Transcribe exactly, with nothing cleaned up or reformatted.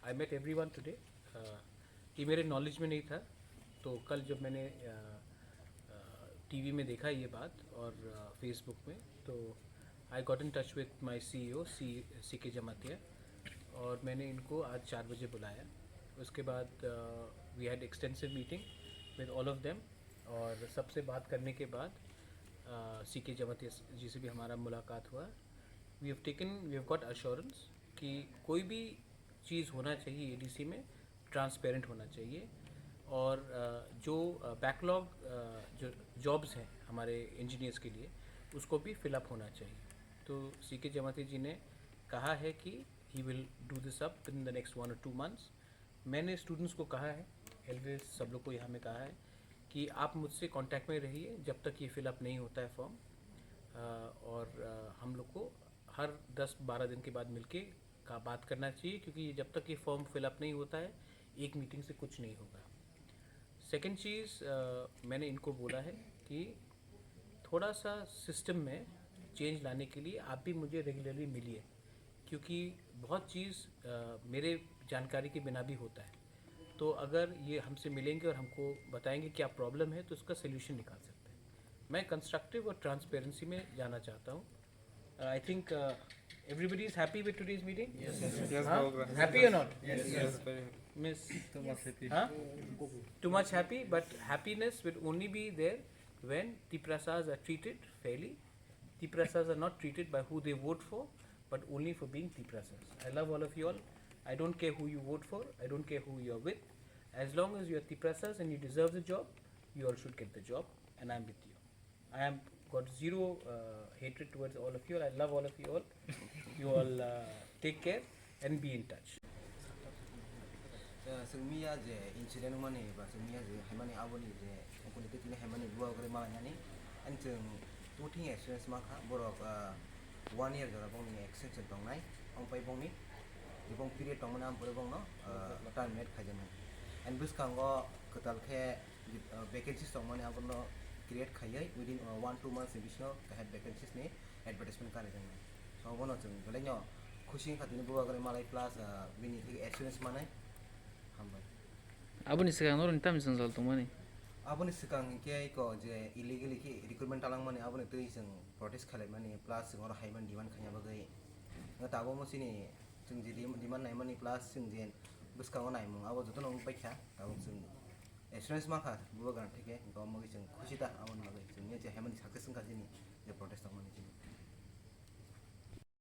I met everyone today. ये मेरे नॉलेज में नहीं था, तो कल जब मैंने टीवी में देखा ये बात और फेसबुक में, तो I got in touch with my C E O C C K Jamatia, और मैंने इनको आज चार बजे बुलाया। उसके बाद we had extensive meeting with all of them, और सबसे बात करने के बाद सी के जमातिया जी से भी हमारा मुलाकात हुआ। We have taken, we have got assurance कि कोई भी चीज़ होना चाहिए एडीसी में, ट्रांसपेरेंट होना चाहिए, और जो बैकलॉग जो जॉब्स हैं हमारे इंजीनियर्स के लिए, उसको भी फिलअप होना चाहिए। तो सी के जमाती जी ने कहा है कि he will do this up within the next one or two months। मैंने स्टूडेंट्स को कहा है, एलवीएस सब लोग को यहाँ में कहा है कि आप मुझसे कांटेक्ट में रहिए जब तक ये फिलअप नहीं होता है फॉर्म। और हम लोग को हर दस बारह दिन के बाद मिलके का बात करना चाहिए, क्योंकि जब तक ये फॉर्म फिलअप नहीं होता है, एक मीटिंग से कुछ नहीं होगा। सेकंड चीज़, मैंने इनको बोला है कि थोड़ा सा सिस्टम में चेंज लाने के लिए आप भी मुझे रेगुलरली मिलिए, क्योंकि बहुत चीज़ मेरे जानकारी के बिना भी होता है। तो अगर ये हमसे मिलेंगे और हमको बताएंगे क्या प्रॉब्लम है, तो उसका सोल्यूशन निकाल सकते हैं। मैं कंस्ट्रक्टिव और ट्रांसपेरेंसी में जाना चाहता हूँ। I think everybody is happy with today's meeting. Yes, yes, yes. Happy or not? Yes, yes. Miss, too much happy. Huh? Too much happy, but happiness will only be there when Tiprasas are treated fairly. Tiprasas are not treated by who they vote for, but only for being Tiprasas. I love all of you all. I don't care who you vote for. I don't care who you are with. As long as you are Tiprasas and you deserve the job, you all should get the job, and I'm with you. I am got zero hatred towards all of you all. I love all of you all. You all take care and be in touch. Chwng miya je incident wngmani ba chwng miya je haimani aboni je ungkuni twi tini haimani bubagra malainani, ani chwng two thing experience mankha borok one year jora bongni extension tongnai, ampai bongni jebong period tongmani ampai bongno terminate khaijaknai. And bwskango kwtal khe vacancies tongmani abono create khaiwi within one two months ni bisingo kaham vacancies ni advertisement karijaknai. So abono chwng belaino khusi wngkha tini bubagra malai plus bini thik assurance manai. Hambai. Aboni swkang norokni tamni jwngjal tongmani? Aboni swkang hinkhe eko je illegally khe recruitment talangmani aboni twi chwng protest khailaimani plus chwng oro haimani demand khaina bagwi. Tabukmo chini chwng je demand naimani plus chwng je bwskango naimung abo jotono wng paikha. Tabuk chwng assurance mankha bubagra theke, hinkhe omo bagwi chwng khusi ta aboni bagwi chwng je haimani success wngkha chini je protest tongmani chini.